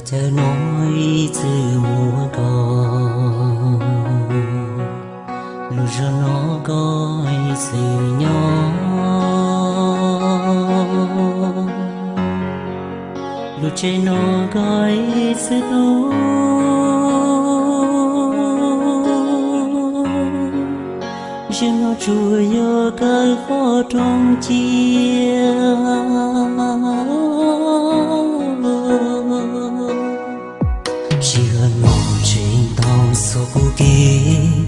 Chaw no ib txwm muaj koj, lub zos no koj ib txwm nyob, lub tsev no koj ib txwm tu. Zaum no tsuas yog kawg qhov rooj cia. Sij hawm no tseem tau txog kuv kev,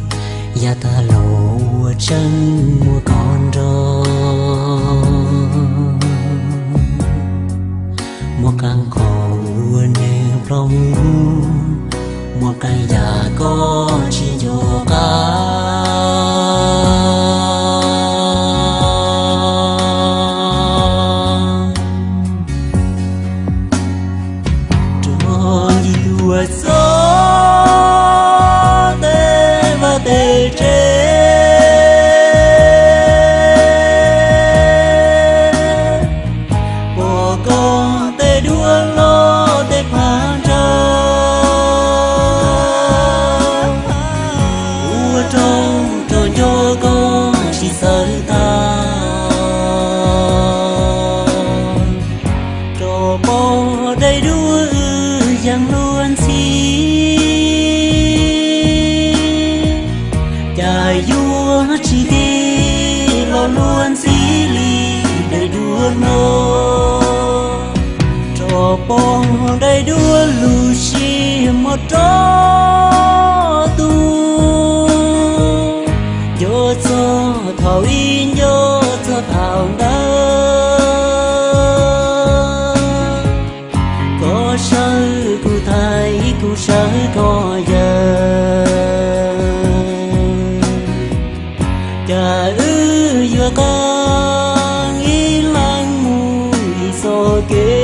yav tag los ua tseeb muaj koj nrog. Muaj qee qhov uas neeg ploj mus, muaj qee yam koj tsis nco qab. Rov ncig tuaj txog tej vaj tej tsev, pom koj tej duav loj tej phab ntsa, ua rau rau nco koj tsis txawj tag. Rov pom daim duab wb yeej luag ntxhi, cas yuav tsis tig los luag ntxhi li daim duab no. Rov pom daim duab lub siab mob rov tuaj, nco txog thaum ub nco txog thaum ntawd. Koj sawv kuv thaiv, kuv sawv koj yawm, cas wb yuav qee ib leeg mus ib txoj kev.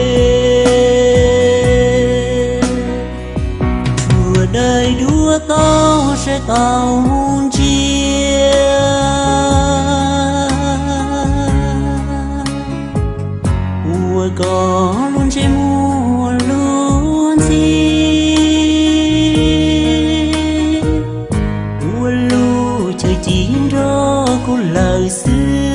Tshuav daim duab tau saib tau ntsia, ua koj lub ntsej muag luag ntxhi, ua lub chaw ci nrog kuv lawm xwb.